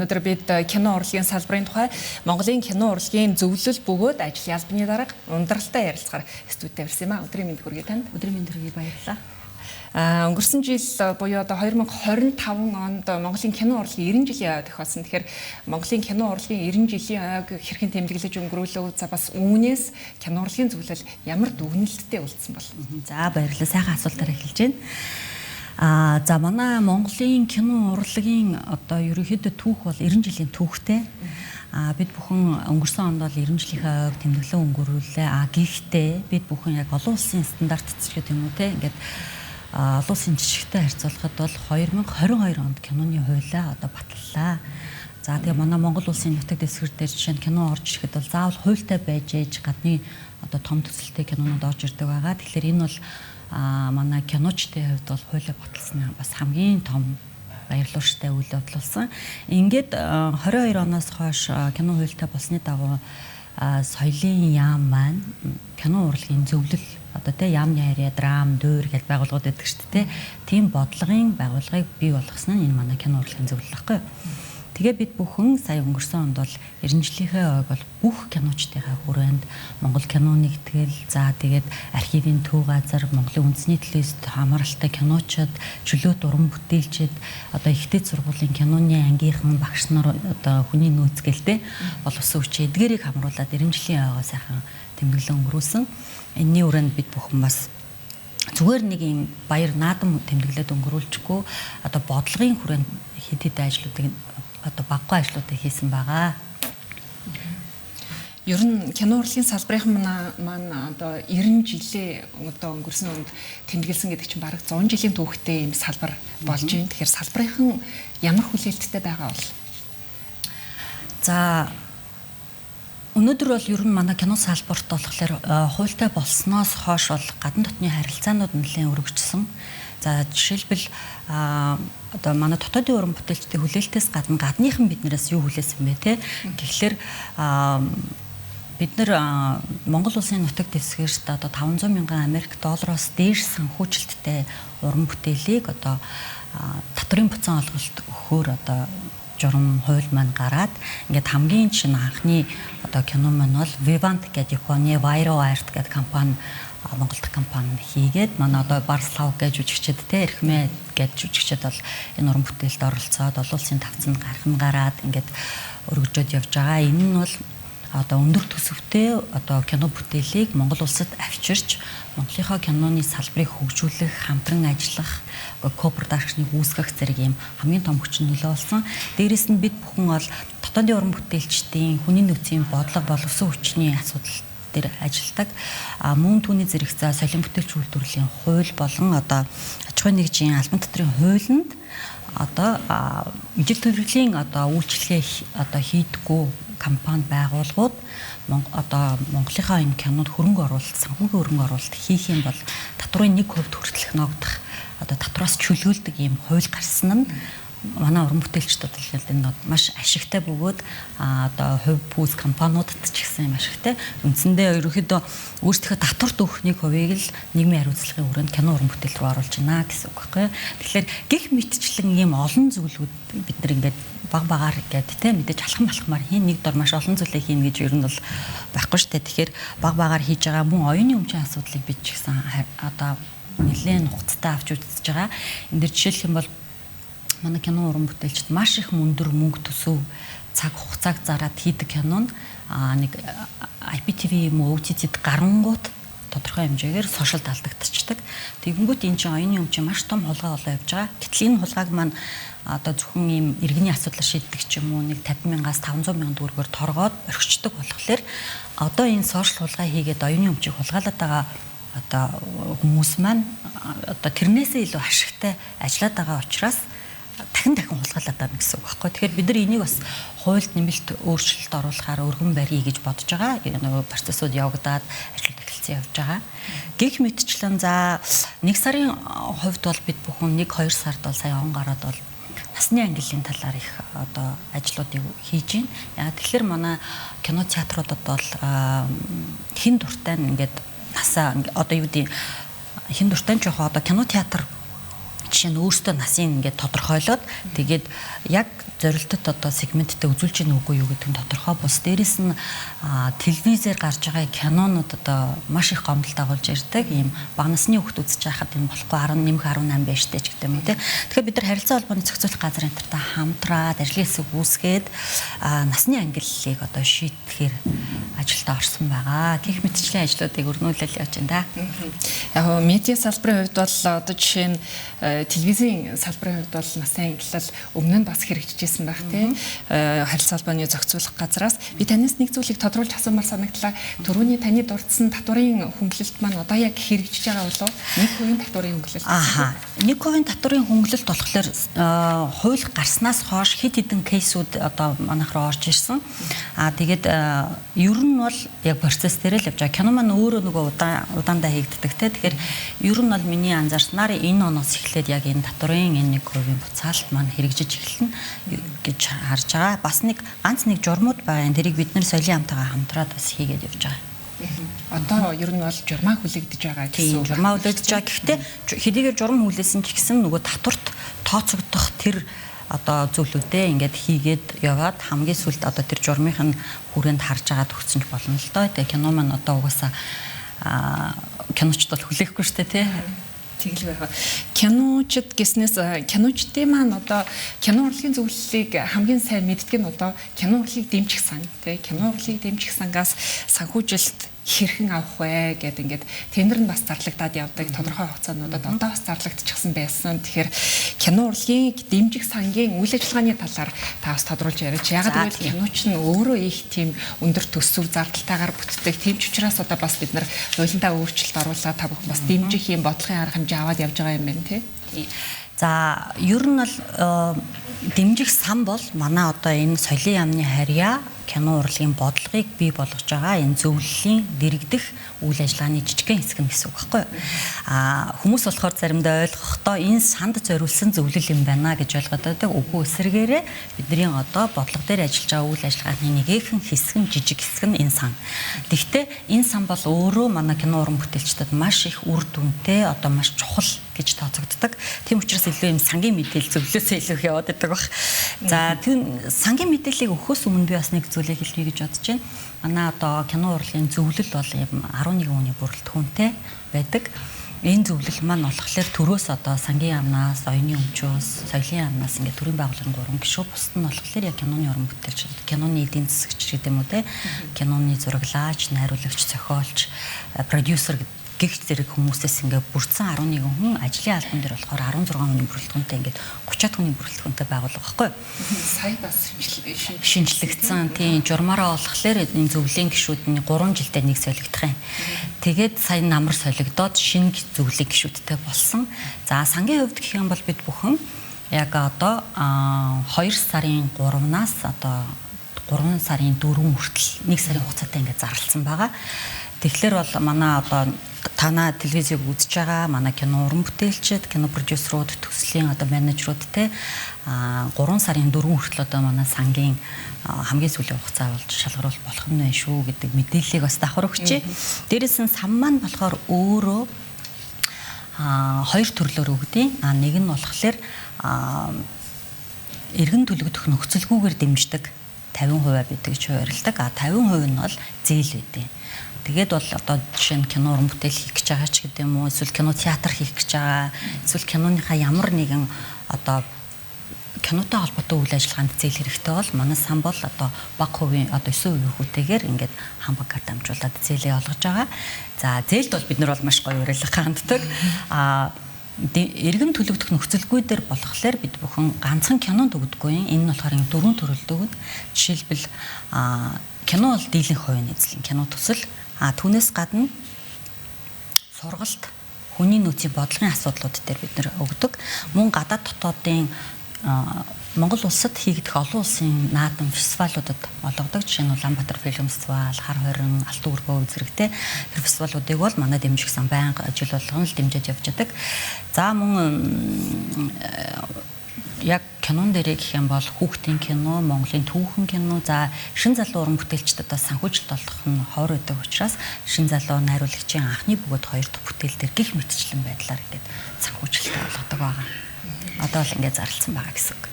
Өнөөдөр бид кино урлагийн салбарын тухай Монголын кино урлагийн зөвлөл бөгөөд ажлын албаны дарга Ундралтай ярилцахаар студид ирсэн юм а. Өдрийн мэнд хүргэе танд. Өдрийн мэнд хүргэе, баярлалаа. Өнгөрсөн жил буюу одоо 2025 онд Монголын кино урлагийн 90 жилийн ой тохиолсон. Тэгэхээр Монголын кино урлагийн 90 жилийн ойг хэрхэн тэмдэглэж өнгөрүүлв? За бас үүнээс кино урлагийн зөвлөл ямар дүгнэлттэй үлдсэн бол? За баярлалаа. Сайхан асуултаар эхэлж байна. За манай Монголын кино урлагийн одоо ерөнхийдөө түүх бол 90 жилийн түүхтэй. Бид бүхэн өнгөрсөн онд бол 90 жилийнхээ ойг тэмдэглэн өнгөрүүллээ. Гэхдээ бид бүхэн яг олон улсын стандарт ч гэх юм уу те, ингээд олон улсын жишгтэй харьцуулахад бол 2022 онд киноны хуулиа одоо баталлаа. За тэгээ манай Монгол улсын нутаг дэвсгэр дээр жишээ нь кино орж ирэхэд бол заавал хуультай байж ээж гадны одоо том төсөлтэй кинонууд орж ирдэг байгаа. Тэгэхээр энэ бол манай киночдын хувьд бол хуулиа баталсан бас хамгийн том баярлууштай үйл явдал болсон. Ингээд 22 оноос хойш кино хуультай болсны дагуу соёлын яам маань кино урлагийн зөвлөл одоо тэ яамны харьяа, драм, дуур гэж байгууллагууд байдаг шүү дээ. Тийм бодлогын байгууллагыг бий болгосон нь энэ манай кино урлагийн зөвлөл байхгүй юу? Тэгээ бид бүхэн сая өнгөрсөн онд бол 90 жилийнхээ ойг бол бүх киночдынхаа хүрээнд Монгол кино нэгтгэл, за тэгээд архивын төв газар, Монголын үндэсний телевизэд хамааралтай киночид, чөлөөт уран бүтээлчид, одоо их дээд сургуулийн киноны ангийнхан багш нар, одоо хүний нөөц гэлтэй боловсон хүчээ эдгээрийг хамруулад 90 жилийн ойгоо сайхан тэмдэглэн өнгөрүүлсэн. Энэний хүрээнд бид бүхэн бас зүгээр нэг юм баяр наадам тэмдэглээд өнгөрүүлчихгүй одоо бодлогын хүрээнд хэд хэдэн ажлуудыг одоо баггүй ажлуудыг хийсэн байгаа. Ер нь кино урлагийн салбарын маань одоо 90 жилээ одоо өнгөрсөн онд тэмдэглэсэн гэдэг чинь бараг 100 жилийн түүхтэй юм салбар болж байна. Тэгэхээр салбарынхан ямар хүлээлттэй байгаа бол? За өнөөдөр бол ер нь манай кино салбарт болохоор хуультай болсноос хойш бол гадна дотны харилцаанууд нэлээд өргөжсөн. За жишээлбэл одоо манай дотоодын уран бүтээлчдийн хүлээлтээс гадна гадныхан биднээс юу хүлээсэн бэ те? Тэгэхээр бид нар Монгол улсын нутаг дэвсгэрт одоо 500 мянган Америк доллароос дээш санхүүжилттэй уран бүтээлийг одоо татврын буцаан олголт өгөхөөр одоо журам хууль маань гараад ингээд хамгийн жишээ нь анхны одоо кино маань бол Vivant гэдэг Японы Viro Art гэдэг компани, Монгол дахь компани хийгээд манай одоо Барслав гэж жүжигчд те, Эрхмээ гэж жүжигчд бол энэ уран бүтээлд оролцоод олон улсын тавцанд гархан гараад ингээд өргөжөөд явж байгаа. Энэ нь бол одоо өндөр төсөвтэй одоо кино бүтээлийг Монгол улсад авчирч Монголынхоо киноны салбарыг хөгжүүлэх, хамтран ажиллах, ко-продакшныг үүсгэх зэрэг ийм хамгийн том хүчин нөлөө болсон. Дээрээс нь бид бүхэн бол дотоодын уран бүтээлчдийн хүний нөөцийн бодлого, боловсон хүчний асуудал дээр ажилладаг. Мөн түүний зэрэгцээ соёлын бүтээлч үйлдвэрлэлийн хууль болон одоо аж ахуйн нэгжийн албан татврын хуулинд одоо ижил төрлийн одоо үйлчилгээ одоо хийдэггүй компани байгууллагууд одоо Монголынхаа энэ кинонд хөрөнгө оруулалт, санхүүгийн хөрөнгө оруулалт хийх юм бол татврын 1% хүртэлх ногдох одоо татвараас чөлөөлдөг ийм хууль гарсан нь манай уран бүтээлчдэд бол энэ маш ашигтай бөгөөд одоо хувь пүүс компаниудад ч гэсэн юм ашигтай. Үндсэндээ ерөнхийдөө өөрсдийнхөө татварт өгөх 1%-ийг л нийгмийн хариуцлагын хүрээнд кино уран бүтээл рүү оруулж байна гэсэн үг байхгүй юу. Тэгэхээр гих мэтчлэн ийм олон зүйлүүд бид нар ингээд баг багаар ингээд те мэдээж алхам алхмаар хийн, нэг дор маш олон зүйлээ хийнэ гэж ер нь бол байхгүй шүү дээ. Тэгэхээр баг багаар хийж байгаа мөн оюуны өмчийн асуудлыг бид ч гэсэн одоо нэлээд нухацтай авч үзэж байгаа. Энэ дэр жишээлх юм бол манай кино уран бүтээлчд маш их өндөр мөнгө төсөв, цаг хугацааг зараад хийдэг кино нь нэг IPTV юм уу OTT-д гарангуут тодорхой хэмжээгээр сошиалд алдагдчихдаг. Тэгэнгүүт энэ чинь оюуны өмчийн маш том хулгай болоо явж байгаа. Гэтэл энэ хулгайг маань одоо зөвхөн ийм иргэний асуудлаар шийддэг ч юм уу нэг 50 мянгаас 500 мянган төгрөгөөр торгоод орхичдог болохоор одоо энэ сошиал хулгай хийгээд оюуны өмчийг хулгайлаад байгаа одоо хүмүүс маань одоо тэрнээсээ илүү ашигтай ажиллаад байгаа учраас дахин дахин хулгайлаад байна гэсэн үг байхгүй. Тэгэхээр бид нар энийг бас хуульд нэмэлт өөрчлөлт оруулахаар өргөн барья гэж бодож байгаа. Нөгөө процессууд явагдаад ажлууд эхэлсэн явж байгаа. Гэх мэтчлэн за нэг сарын хувьд бол бид бүхэн 1-2 сард бол сая он гараад бол насны ангиллын талаар их одоо ажлуудыг хийж байна. Яа тэгэхээр манай кино театруудад бол хин дуртай нь ингээд насаа одоо юу гэдэг хин дуртай нь жоохоо одоо кино театр жишээ нь өөртөө насын ингээд тодорхойлоод тэгээд яг Зорилтод одоо сегменттэй үзүүлж гин үгүй юу гэдэг нь тодорхой бус. Дээрэс нь телевизээр гарч байгаа кинонууд одоо маш их гомдол дагуулж ирдэг. Ийм бага насны хүүхд үзэж байхад юм болохгүй 10 нэмэх 18 байж тээ ч гэдэг юм уу те. Тэгэхээр бид нар харилцаа холбооны зохицуулах газар энэ тэртэй хамтраад ажлын хэсэг үүсгээд насны ангиллыг одоо шийдэхээр ажилдаа орсон байгаа. Гэх мэтчлийн ажлуудыг өрнүүлэл явж байна да. Яг нь медиа салбарын хувьд бол одоо жишээ нь телевизийн салбарын хувьд бол насны ангиллал өмнө нь бас хэрэгжижсэн байх тий. Харилцаа холбооны зохицуулах газраас би танаас нэг зүйлийг тодруулж асуумаар санагдлаа. Түрүүний таны дурдсан татварын хөнгөлөлт маань одоо яг хэрэгжиж байгаа болов? 1% татварын хөнгөлөлт. Аха. 1% татварын хөнгөлөлт болохоор хууль гарснаас хойш хэд хэдэн кейсүүд одоо манайх руу орж ирсэн. Аа тэгээд ер нь бол яг процесс дээр л явж байгаа. Кино маань өөрөө нөгөө удаандаа хийгддэг те. Тэгэхээр ер нь бол миний анзаарснаар энэ оноос эхлээд яг энэ татварын энэ 1% буцаалт маань хэрэгжиж эхэлнэ гэж харж байгаа. Бас нэг ганц нэг журмууд байгаа юм. Тэрийг бид нар соёлын яамтайгаа хамтраад бас хийгээд явж байгаа. Одоо ер нь бол журмаа хүлээгдэж байгаа гэсэн үг. Журмаа хүлээгдэж байгаа. Гэхдээ хэдийгээр журам хүлээсэн ч гэсэн нөгөө татварт тооцогдох тэр одоо зүйлүүдээ ингээд хийгээд яваад хамгийн сүүлд одоо тэр журмынх нь хүрээнд харж байгаа төгсөнч болно л доо. Тэгээ кино маань одоо угаасаа киночд бол хүлээхгүй шүү дээ тий. Тэгэл байх. Киночд гэснээс киночдын маань одоо кино урлагийн зөвлөлийг хамгийн сайн мэддэг нь одоо кино урлагийг дэмжих сан тий. Кино урлагийг дэмжих сангаас санхүүжилт хэрхэн авах вэ гэд ингээд тендер нь бас зарлагдаад явдаг тодорхой хугацаануудад одоо бас зарлагдчихсан байсан. Тэгэхээр кино урлагийг дэмжих сангийн үйл ажиллагааны талаар та бас тодруулж яриач. Яг гэвэл киноч нь өөрөө их тийм өндөр төсөв зардалтайгаар бүтдэг. Тийм ч учраас одоо бас бид нар хуулиндаа өөрчлөлт оруулаад та бүхэн бас дэмжих юм бодлогын арга хэмжээ аваад явж байгаа юм байна тий. За ер нь бол дэмжих сан бол манай одоо энэ соёлын яамны харьяа кино урлагийн бодлогыг бий болгож байгаа энэ зөвлөлийн дэрэгдэх үйл ажиллагааны жижигхэн хэсэг нь гэсэн үг байхгүй юу? Хүмүүс болохоор заримдаа ойлгохдоо энэ санд зориулсан зөвлөл юм байна гэж ойлгоод байдаг. Үгүй, эсрэгээрээ бидний одоо бодлого дээр ажиллаж байгаа үйл ажиллагааны нэгэн хэсэг нь, жижиг хэсэг нь энэ сан. Тэгэхдээ энэ сан бол өөрөө манай кино уран бүтээлчдэд маш их үр дүнтэй, одоо маш чухал гэж тооцогддог. Тийм учраас илүү юм сангийн мэдээлэл зөвлөөсөө илүү их яваад байдаг баг. За тийм сангийн мэдээллийг өгөхөөс өмнө би бас нэг зүйлийг хэлье гэж бодож байна. Манай одоо кино урлагийн зөвлөл бол юм 11 хүний бүрэлдэхүүнтэй байдаг. Энэ зөвлөл маань болохоор төрөөс одоо сангийн яамнаас, оюуны өмчөөс, соёлын яамнаас ингээд төрийн байгууллагын 3 гишүүн, бусд нь болохоор яг киноны уран бүтээлч, киноны эдийн засагч гэдэг юм уу те, киноны зураглаач, найруулагч, зохиолч, продюсер гих зэрэг хүмүүсээс ингээд бүрдсэн 11 хүн, ажлын албан дээр болохоор 16 хүний бүрэлдэхүүнтэй ингээд 30 хүний бүрэлдэхүүнтэй байгууллага байхгүй юу? Сая бас шинжлэгдсэн. Тийм, журмаараа болохоор энэ зөвлөлийн гишүүд нь 3 жилдээ нэг солигдох юм. Тэгээд сая намар солигдоод шинэ зөвлөлийн гишүүдтэй болсон. За сангийн хувьд гэх юм бол бид бүхэн яг одоо 2 сарын 3-наас одоо 3 сарын 4 хүртэл 1 сарын хугацаатай ингээд зарласан байгаа. Тэгэхээр бол манай одоо танаа телевизийг үзэж байгаа манай кино уран бүтээлчид, кино продюсерууд, төслийн одоо менежерүүд те 3 сарын 4 хүртэл одоо манай сангийн хамгийн сүүлийн хугацаа болж шалгаруулалт болох нь байна шүү гэдэг мэдээллийг бас давхар өгчээ. Дээрээс нь сан маань болохоор өөрөө хоёр төрлөөр өгдөг. Нэг нь болохоор эргэн төлөгдөх нөхцөлгүйгээр дэмждэг 50% байдаг гэж хуваарилдаг. 50% нь бол зээл байдаг. Тэгээд бол одоо жишээ нь кино уран бүтээл хийх гэж байгаа ч гэдэг юм уу, эсвэл кино театр хийх гэж байгаа, эсвэл киноныхаа ямар нэгэн одоо кинотой холбоотой үйл ажиллагаанд зээл хэрэгтэй бол манай сан бол одоо бага хувийн одоо 9% хүүтэйгээр ингээд хамбангаар дамжуулаад зээлээ олгож байгаа. За зээлд бол бид нар бол маш гоё уриалга ханддаг. Эргэн төлөгдөх нөхцөлгүй дээр болохоор бид бүхэн ганцхан кинонд өгдөггүй. Энэ нь болохоор ингээд дөрвөн төрөлд өгнө. Жишээлбэл кино бол дийлэнх хувийн эзлэн кино төсөл. Түүнээс гадна сургалт, хүний нөөцийн бодлогын асуудлууд дээр бид нэр өгдөг. Мөн гадаад дотоодын Монгол улсад хийгдэх олон улсын наадам фестивалуудад олгодог. Жишээ нь Улаанбаатар фильм фестивал, Хар хорин, Алтан өргөө зэрэгтэй тэр фестивалуудыг бол манай дэмжих сан байнга жил болгон л дэмжиж явж байдаг. За мөн яг кинон дээрээ гэх юм бол хүүхдийн кино, Монголын түүхэн кино, за шин залуу уран бүтээлчдэд бас санхүүжилт олгох нь ховор байдаг учраас шин залуу найруулагчийн анхны бөгөөд хоёр дахь бүтээл дээр гих мэтчлэн байдлаар ингээд санхүүжилт олгодог байгаа. Одоо л ингээд зарласан байгаа гэсэн үг.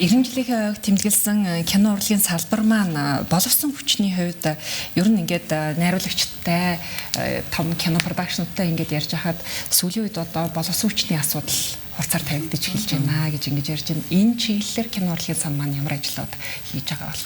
90 жилийнхээ ойг тэмдэглэсэн кино урлагийн салбар маань боловсон хүчний хувьд ер нь ингээд найруулагчтай том кино продакшнуудтай ингээд ярьж хахад сүүлийн үед одоо боловсон хүчний асуудал хурцаар тавигдаж эхэлж байна гэж ингэж ярьж байна. Энэ чиглэлээр кино урлагийн сан маань ямар ажлууд хийж байгаа бол?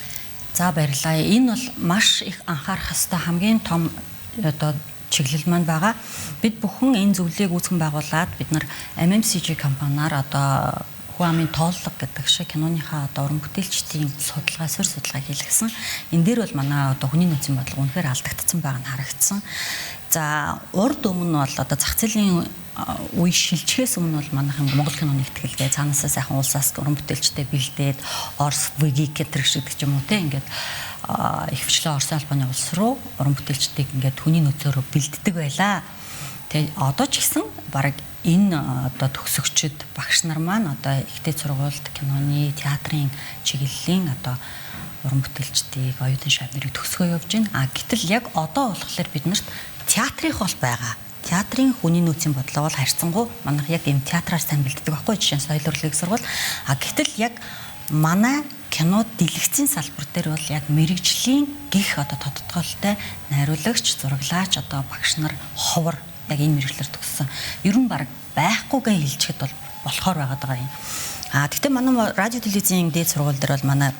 За, баярлалаа. Энэ бол маш их анхаарах ёстой хамгийн том одоо чиглэл маань байгаа. Бид бүхэн энэ зөвлөлийг үүсгэн байгуулад бид нар MMCG компаниар одоо хүн амын тооллого гэдэг шиг киноныхаа одоо уран бүтээлчдийн судалгаа, суурь судалгаа хийлгэсэн. Энэ дээр бол манай одоо хүний нөөцийн бодлого үнэхээр алдагдсан байгаа нь харагдсан. За, урд өмнө бол одоо зах зээлийн үе шилжихээс өмнө бол манайхан Монгол киноны ихтгэлгээ цаанаасаа сайхан улсаас уран бүтээлчтэй бэлдээд Орос, ВГИК гэх шиг ч юм уу те, ингээд их хвчлэн Оросын холбооны улс руу уран бүтээлчдийг ингээд хүний нөөцөөрөө бэлддэг байлаа. Тэгээ одоо ч гэсэн бараг энэ одоо төгсөгчд, багш нар маань одоо ихтэй сургуульд киноны, театрын чиглэлийн одоо уран бүтээлчдийг, оюутан шавь нарыг төгсгөө явж байна. А гэтэл яг одоо болохоор бид нарт театрынх бол байгаа. Театрын хүний нөөцийн бодлого бол харьцангуй манайх яг ийм театраар сайн бэлддэг байхгүй, жишээ нь соёл урлагийн сургууль. А гэтэл яг манай кино дэлгэцийн салбар дээр бол яг мэрэгжлийн гих одоо тодтголтой найруулагч, зураглаач, одоо багш нар ховор, яг энэ мэрэгчлэр төгссөн. Ер нь баг байхгүйгээ хэлчихэд бол болохоор байгаад байгаа юм. А тэгтээ манай радио телевизийн дээд сургууль дээр бол манай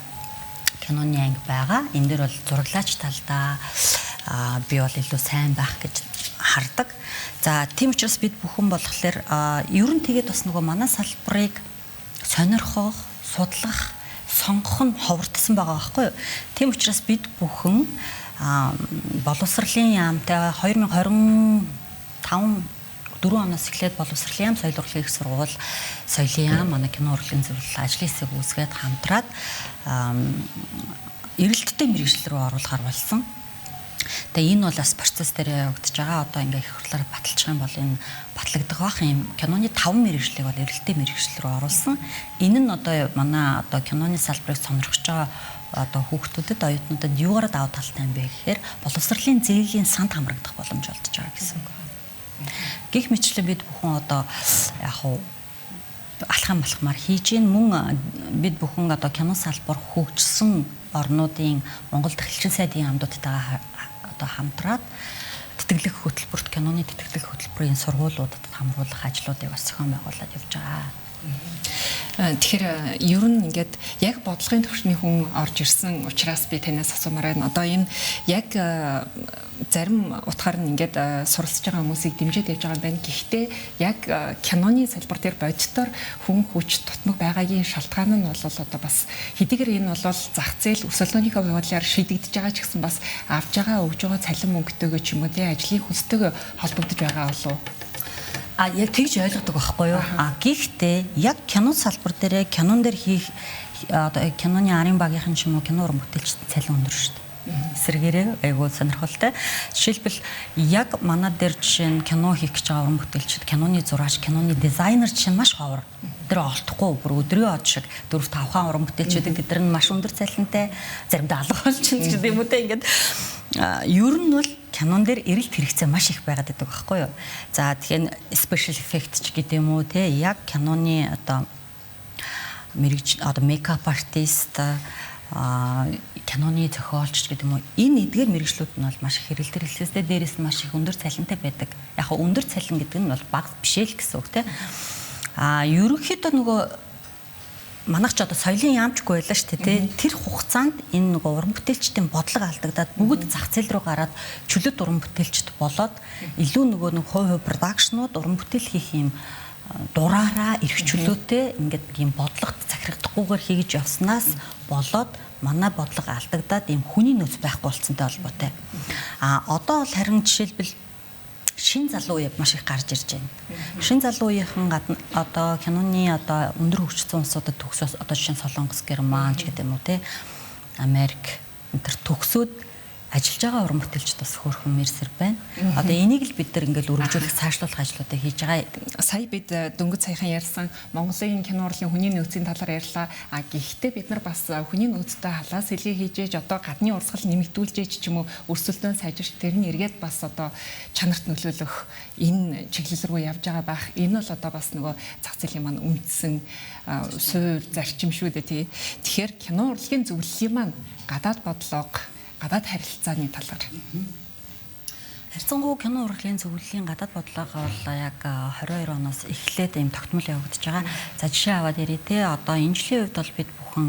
киноны анги байгаа. Энэ дээр бол зураглаач талдаа би бол илүү сайн байх гэж хардаг. За, тийм учраас бид бүхэн болохоор ер нь тэгээд бас нөгөө манай салбарыг сонирхох, судлах, сонгох нь ховордсон байгаа байхгүй юу? Тийм учраас бид бүхэн боловсролын яамтай 2025 4 оноос эхлээд боловсролын яам, соёл урлагийн их сургууль, соёлын яам, манай кино урлагийн зөвлөл ажлын хэсэг үүсгээд хамтраад эрэлттэй мэргэжил рүү оруулахар болсон. Тэгээ энэ бол бас процесс дээр явагдаж байгаа. Одоо ингээ их хурлаар баталчих юм бол энэ батлагдах бах юм. Киноны 5 мэргэжлийг бол эрэлттэй мэргэжил рүү оруулсан. Энэ нь одоо манай одоо киноны салбарыг сонирхож байгаа одоо хүүхдүүдэд, оюутнуудад юугаар давуу талтай юм бэ гэхээр боловсролын зээлийн санд хамрагдах боломж олдож байгаа гэсэн үг. Гэх мэтлэн бид бүхэн одоо яг хуу алхам алхмаар хийж гин, мөн бид бүхэн одоо кино салбар хөгжсөн орнуудын Монгол тахилчин сайдын яамдуудтайгаа одоо хамтраад тэтгэлэг хөтөлбөрт, киноны тэтгэлэг хөтөлбөрийн сургуулиудад хамруулах ажлуудыг бас зохион байгуулад явж байгаа. Тэгэхээр ер нь ингээд яг бодлогын төвшний хүн орж ирсэн учраас би танаас асуумаар байна. Одоо энэ яг зарим утгаар нь ингээд суралцж байгаа хүмүүсийг дэмжиж явж байгаа юм байна. Гэхдээ яг киноны салбар дээр бодитоор хүн хүч тутмаг байгаагийн шалтгаан нь бол одоо бас хэдийгээр энэ бол зах зээл өрсөлдөөнийхөө явдлаар шийдэгдэж байгаа ч гэсэн бас авж байгаа, өгж байгаа цалин мөнгөтэйгөө ч юм уу тий ажлын хүстэйгөө холбогдож байгаа болов уу? А яг тэгж ойлгодог байхгүй юу? А гэхдээ яг кино салбар дээрээ кинон дээр хийх одоо киноны арын багийнхан ч юм уу кино уран бүтээлчдийн цалин өндөр шүү дээ. Эсрэгээрээ айгуу сонирхолтой. Жишээлбэл, яг манай дээр жишээ нь кино хийх гэж байгаа уран бүтээлчд, киноны зураач, киноны дизайнер жишээ нь маш ховор. Тэр олдохгүй бүр өдрийн од шиг 4 5 хаан уран бүтээлчүүдийг тэд нар нь маш өндөр цалинтай, заримдаа алга болчихно ч гэдэг юм уу те, ингээд ер нь бол кинон дээр эрэлт хэрэгцээ маш их байгаад байдаг байхгүй юу. За, тэгэхээр special effect ч гэдэг юм уу те, яг киноны одоо мэрэгж одоо makeup artist, киноны зохиолч гэдэг юм уу, энэ эдгээр мэргэжлүүд нь бол маш их хэрэлдэр хэлсэстэй, дээрээс нь маш их өндөр цалинтай байдаг. Яг ха өндөр цалин гэдэг нь бол бага биш л гэсэн үг те. А ерөнхийдөө нөгөө манайх ч одоо соёлын яамчгүй байлаа шүү дээ, тий. Тэр хугацаанд энэ нөгөө уран бүтээлчдийн бодлого алдагдаад бүгд зах зээл рүү гараад чөлөөт уран бүтээлчд болоод илүү нөгөө нэг хувь хувь продакшнууд уран бүтээл хийх юм дураараа эрх чөлөөтэй ингээд нэг юм бодлогот захирагдахгүйгээр хийж явснаас болоод манай бодлого алдагдаад ийм хүний нөөц байхгүй болцсонтой холбоотой. А одоо бол харин жишээлбэл шин залуу үе маш их гарч ирж байна. Шин залуу үеийнхэн гадна одоо киноны одоо өндөр хөгжсөн улсуудад төгсөөс одоо жишээ нь Солонгос, Герман ч гэдэг юм уу те, Америк энэ төр төгсөөд Ажиллаж байгаа уран бүтээлчд бас хөөрхөн мэрсэр байна. Одоо энийг л бид нар ингээл өргөжүүлэх, цаашлуулах ажлуудыг хийж байгаа. Сая бид дөнгөж саяхан ярьсан Монголын кино урлагийн хүний нөөцийн талаар ярьлаа. А гэхдээ бид нар бас хүний нөөцтэй халаа сэлгээ хийж ээж одоо гадны урсгал нэмэгдүүлж ээж ч юм уу өрсөлдөөн сайжирч тэр нь эргээд бас одоо чанарт нөлөөлөх энэ чиглэл рүү явж байгаа байх. Энэ бол одоо бас нөгөө зах зээлийн маань үндсэн суурь зарчим шүү дээ тий. Тэгэхээр кино урлагийн зөвлөлийн маань гадаад бодлого, гадаад харилцааны талаар. Харьцангуй кино урлагийн зөвлөлийн гадаад бодлого бол яг 22 оноос эхлээд ийм тогтмол явагдаж байгаа. За жишээ аваад ярив те. Одоо энэ жилийн хувьд бол бид бүхэн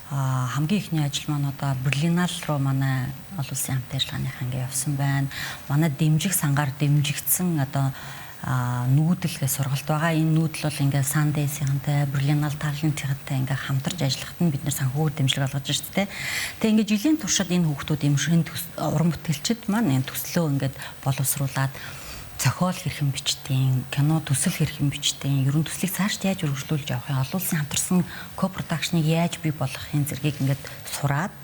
хамгийн ихний ажил маань одоо Берлинал руу манай олон улсын хамт ажиллагааныхаа ингээ явсан байна. Манай дэмжих сангаар дэмжигдсэн одоо нүүдэл гэх сургалт байгаа. Энэ нүүдэл бол ингээ Sundance-ийнхэнтэй, Berlinale Talent-ийнхэнтэй ингээ хамтарч ажиллахад нь бид нэр санхүүгээр дэмжлэг олгож шүү дээ. Тэгээ ингээ жилийн туршид энэ хүүхдүүд юм шин уран бүтээлчд маань энэ төслөө ингээд боловсруулад зохиол хэрхэн бичдэг, кино төсөл хэрхэн бичдэг, ерөн төслийг цаашд яаж өргөжлүүлж явах юм, олон улсын хамтарсан ко-продакшныг яаж бий болгох юм зэргийг ингээд сураад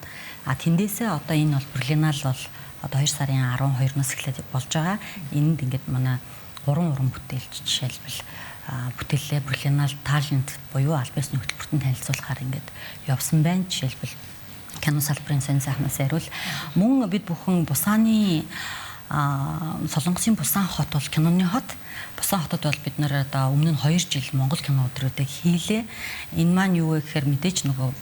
тэндээсээ одоо энэ бол Berlinale бол одоо 2 сарын 12-наас эхлээд болж байгаа. Энд ингээд манай 3 уран бүтээлч жишээлбэл бүтээлээ Berlinale Talent буюу аль биесны хөтөлбөртөнд танилцуулахаар ингээд явсан байна. Жишээлбэл кино салбарын сонь сайхнаас яриул мөн бид бүхэн Бусаны Солонгосын Бусан хот бол киноны хот. Бусан хотод бол бид нэр одоо өмнө нь 2 жил Монгол кино өдрүүдийг хийлээ. Энэ маань юу вэ гэхээр мэдээж нөгөө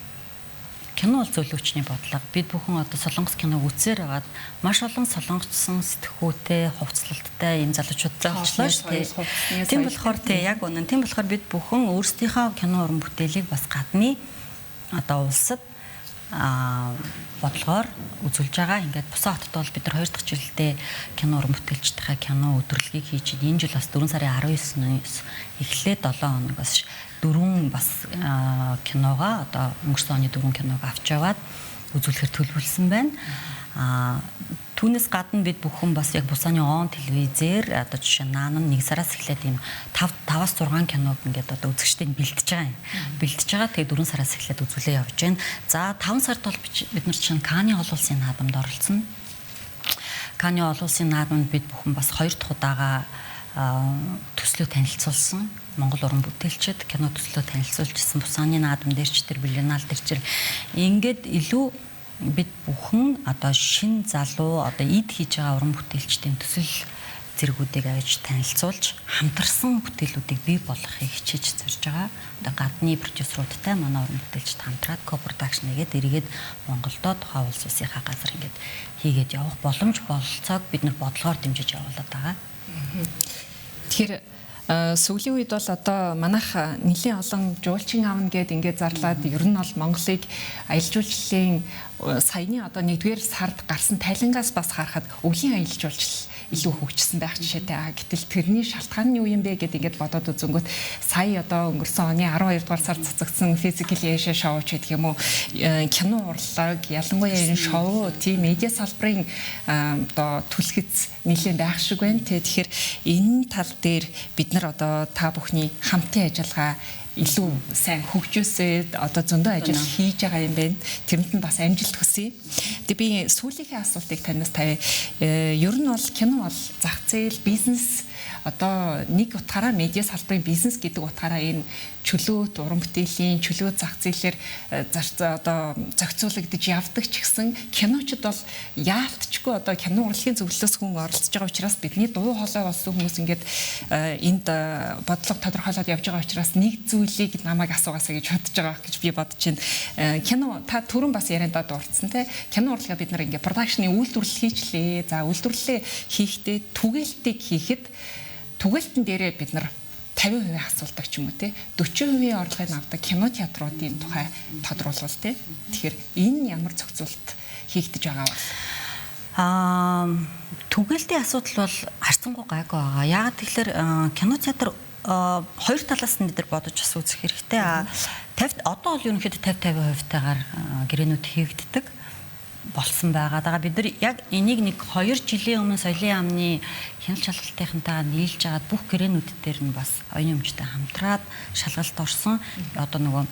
кино бол зөвлөгчний бодлого. Бид бүхэн одоо солонгос киног үзсээр байгаад маш олон солонгосчсон сэтгхүүтэй, хувцлалттай ийм залуучуудтай болчлоо шүү дээ. Тийм болохоор тий яг үнэн. Тийм болохоор бид бүхэн өөрсдийнхөө кино уран бүтээлийг бас гадны одоо улсад бодлогоор үзүүлж байгаа. Ингээд Бусан хотод бол бид нар 2 дахь жилдээ кино уран бүтээлчдийнхээ кино өдөрлөгийг хийж, энэ жил бас 4 сарын 19-ноос эхлээд 7 хоног бас дөрвөн бас киногоо одоо өнгөрсөн оны дөрвөн киног авч яваад үзүүлэхээр төлөвлөсөн байна. Түүнээс гадна бид бүхэн бас яг Бусаны он телевизээр одоо жишээ нь наан 1 сараас эхлээд ийм 5-аас 6 киног ингээд одоо үзэгчдэд бэлтэж байгаа юм. Бэлтэж байгаа. Тэгээд 4 сараас эхлээд үзүүлээ явж байна. За 5 сард бол бид нар чинь Каны олон улсын наадамд оролцсон. Каны олон улсын наадамд бид бүхэн бас 2 дахь удаага төслөө танилцуулсан. Монгол уран бүтээлчид кино төслөө танилцуулж ирсэн. Бусаны наадам дээр ч тэр Берлиналь дээр ч ингээд илүү бид бүхэн одоо шин залуу одоо эд хийж байгаа уран бүтээлчдийн төсөл зэргүүдийг авч танилцуулж хамтарсан бүтээлүүдийг бий болгохыг хичээж зорж байгаа. Одоо гадны продюсеруудтай манай уран бүтээлчд хамтраад ко-продакшн хийгээд эргээд Монголдо тухайн улс улсынхаа газар ингээд хийгээд явах боломж бололцоог бид нар бодлогоор дэмжиж явуулаад байгаа. Тэгэхээр сүүлийн үед бол одоо манайх нэлийн олон жуулчин аавна гэд ингээд зарлаад ер нь бол Монголыг аялал жуулчлалын саяны одоо 1-р сард гарсан тайлангаас бас харахад өвлийн аялал жуулчлал илүү хөгжсөн байх жишээтэй. Гэтэл тэрний шалтгаан нь юу юм бэ гэд ингээд бодоод үзэнгүүт сая одоо өнгөрсөн оны 12 дугаар сард цацагдсан Physical Asia шоу ч гэдэг юм уу, кино урлаг, ялангуяа энэ шоу, тийм медиа салбарын одоо түлхэц нэлээд байх шиг байна. Тэгэхээр энэ тал дээр бид нар одоо та бүхний хамтын ажиллагаа илүү сайн хөгжөөсөө одоо зөндөө ажил хийж байгаа юм байна. Тэрэнд нь бас амжилт хүсье. Тэгээ би сүүлийнхээ асуултыг танаас тавья. Ер нь бол кино бол зах зээл, бизнес одоо нэг утгаараа медиа салбарын бизнес гэдэг утгаараа энэ чөлөөт уран бүтээлийн чөлөөт зах зээлээр одоо зохицуулагдаж явдаг ч гэсэн киночд бол яалтчгүй одоо кино урлагийн зөвлөлөөс хүн оролцож байгаа учраас бидний дуу хоолой болсон хүмүүс ингээд энд бодлого тодорхойлоод явж байгаа учраас нэг зүйлийг намайг асуугаасаа гэж бодож байгаа гэж би бодож байна. Кино та түрүүн бас яриандаа дурдсан те кино урлагаа бид нар ингээд продакшны үйлдвэрлэл хийчлээ. За үйлдвэрлэлээ хийхдээ түгээлтийг хийхэд түгээлтэн дээрээ бид нар 50% асуулдаг ч юм уу те 40% орлогыг авдаг кино театруудын тухай тодруулвал те. Тэгэхээр энэ ямар зохицуулт хийгдэж байгаа вэ? Түгээлтийн асуудал бол харьцангуй гайгүй байгаа. Яагаад гэвэл кино театр хоёр талаас нь бид нар бодож бас үзэх хэрэгтэй. 50 одоо бол ерөнхийдөө 50 50%-тайгаар гэрээнүүд хийгддэг болсон байгаа. Дагаа бид нар яг энийг нэг 2 жилийн өмнө соёлын яамны хяналт шалгалтынхантайгаа нийлж агаад бүх гэрээнүүд дээр нь бас оюуны өмчтэй хамтраад шалгалт орсон. Одоо нөгөө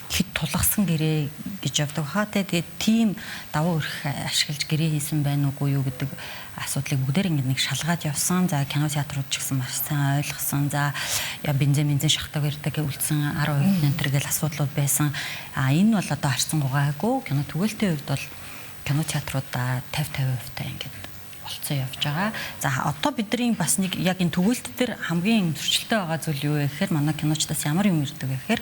хэд тулгасан гэрээ гэж явдаг хаа те. Тэгээд тийм давуу эрх ашиглаж гэрээ хийсэн байна уугүй юу гэдэг асуудлыг бүгдээр ингэ нэг шалгаад явсан. За кино театрууд ч гэсэн маш сайн ойлгосон. За бензин шахтаг ирдэг үлдсэн 10% энэ төр гэл асуудлууд байсан. А энэ бол одоо харьцангуйгаагүй кино түгэлтийн хувьд бол кино театруудаа 50-50% та ингээд болцсон явж байгаа. За одоо бидний бас нэг яг энэ түгэлт дээр хамгийн зөрчилтэй байгаа зүйл юу вэ гэхээр манай киночдаас ямар юм ирдэг вэ гэхээр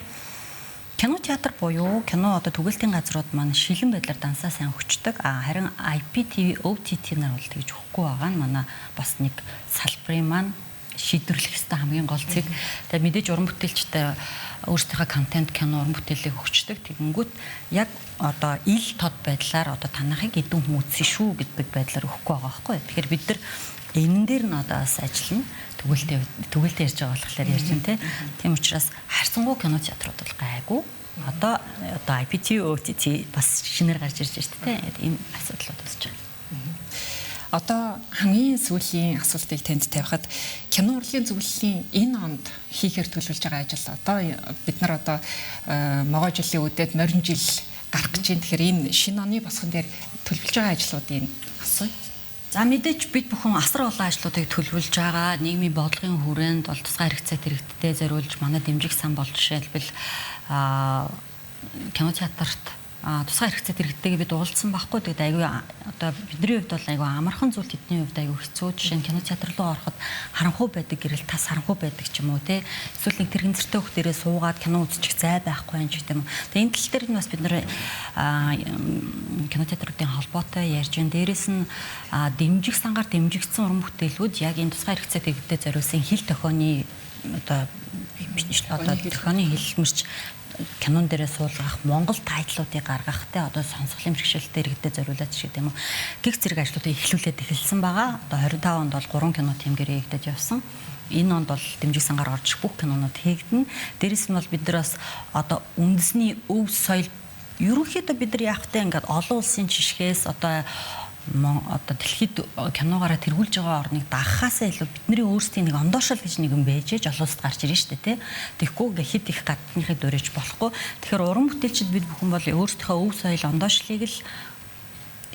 кино театр буюу кино одоо түгэлтийн газрууд маань шилэн байдлаар дансаа сайн өгчдөг. А харин IPTV, OTT нар бол тэгж өгөхгүй байгаа нь манай бас нэг салбарын маань шийдвэрлэх ёстой хамгийн гол цэг. Тэгээ мэдээж уран бүтээлчтэй өөрсдийнхөө контент кино уран бүтээлийг өгчдөг. Тэгэнгүүт яг одоо ил тод байдлаар одоо танахыг эдэн хүн үзсэн шүү гэдэг байдлаар өгөхгүй байгаа байхгүй. Тэгэхээр бид нар энэн дээр нь одоо бас ажиллана. Түгэлтэй ярьж байгаа болохоор ярьж байна те. Тийм учраас харьцангуй кино театрууд бол гайгүй. Одоо IPTV, OTT бас шинээр гарч ирж байна шүү дээ. Энэ асуудлууд үүсэж байгаа. Одоо хамгийн сүүлийн асуултыг танд тавихад кино урлагийн зөвлөлийн энэ онд хийхээр төлөвлөж байгаа ажил одоо бид нар одоо могой жилийн үдээд морин жил гарах гэж байна. Тэгэхээр энэ шинэ оны босгон дээр төлөвлөж байгаа ажлуудыг асууя. За мэдээж бид бүхэн асар олон ажлуудыг төлөвлөж байгаа. Нийгмийн бодлогын хүрээнд бол тусгай хэрэгцээт иргэдтэй зориулж манай дэмжих сан бол жишээлбэл кино театрт тусгай хэрэгцээт иргэдтэйгээ бид уулзсан байхгүй. Тэгээд айгүй одоо бидний хувьд бол айгүй амархан зүйл, тэдний хувьд айгүй хэцүү. Жишээ нь кино театр руу ороход харанхуй байдаг гэрэл тас харанхуй байдаг ч юм уу те. Эсвэл нэг тэр гэнзэртэй хөх дээрээ суугаад кино үзчих зай байхгүй юм ч гэдэг юм. Тэгээд энэ тал дээр нь бас бид нэр кино театруудын холбоотой ярьж байна. Дээрээс нь дэмжих сангаар дэмжигдсэн уран бүтээлүүд яг энэ тусгай хэрэгцээт иргэдэд зориулсан хэл тохионы одоо тохионы хэлмэрч кинон дээрээ суулгах, Монгол тайтлуудыг гаргах те одоо сонсголын бэрхшээлтэй иргэдэд зориулаад ч гэдэг юм уу. Гэх зэрэг ажлуудыг эхлүүлээд эхэлсэн байгаа. Одоо 25 онд бол 3 кино тийм гэрээ хийгдэж явсан. Энэ онд бол дэмжих сангаар орж бүх кинонууд хийгдэнэ. Дээрээс нь бол бид нар бас одоо үндэсний өв соёл ерөнхийдөө бид нар яах вэ ингээд олон улсын жишгээс одоо дэлхийд киногоороо тэргүүлж байгаа орныг дагахаасаа илүү бидний өөрсдийн нэг ондоошол гэж нэг юм байж ээж олон улсад гарч ирнэ шүү дээ тий. Тэгэхгүй ингээ хит их гадныхыг дөрөж болохгүй. Тэгэхээр уран бүтээлчид бид бүхэн бол өөрсдийнхөө өв соёл ондоошлыг л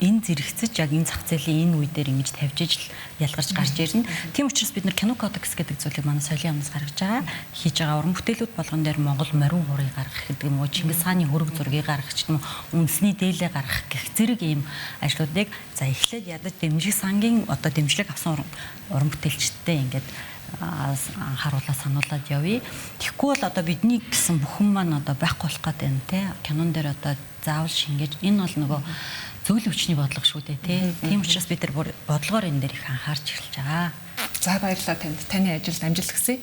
энэ зэрэгцэж яг энэ зах зээлийн энэ үе дээр ингэж тавьж ижил ялгарч гарч ирнэ. Тийм учраас бид нар кино кодекс гэдэг зүйлийг манай соёлын яамнаас гаргаж байгаа. Хийж байгаа уран бүтээлүүд болгон дээр Монгол морин хурыг гаргах гэдэг юм уу, Чингис хааны хөрөг зургийг гаргах ч юм уу, үндэсний дээлээ гаргах гэх зэрэг ийм ажлуудыг за эхлээд ядаж дэмжих сангийн одоо дэмжлэг авсан уран бүтээлчдтэй ингээд анхааруулаад сануулад явъя. Тэгэхгүй бол одоо бидний гэсэн бүхэн маань одоо байхгүй болох гээд байна те. Кинон дээр одоо заавал шингээж энэ бол нөгөө зөвлө хүчний бодлого шүү дээ тий. Тийм учраас бид нар бодлогоор энэ дээр их анхаарч эхэлж байгаа. За баярлалаа танд. Таны ажилд амжилт хүсье.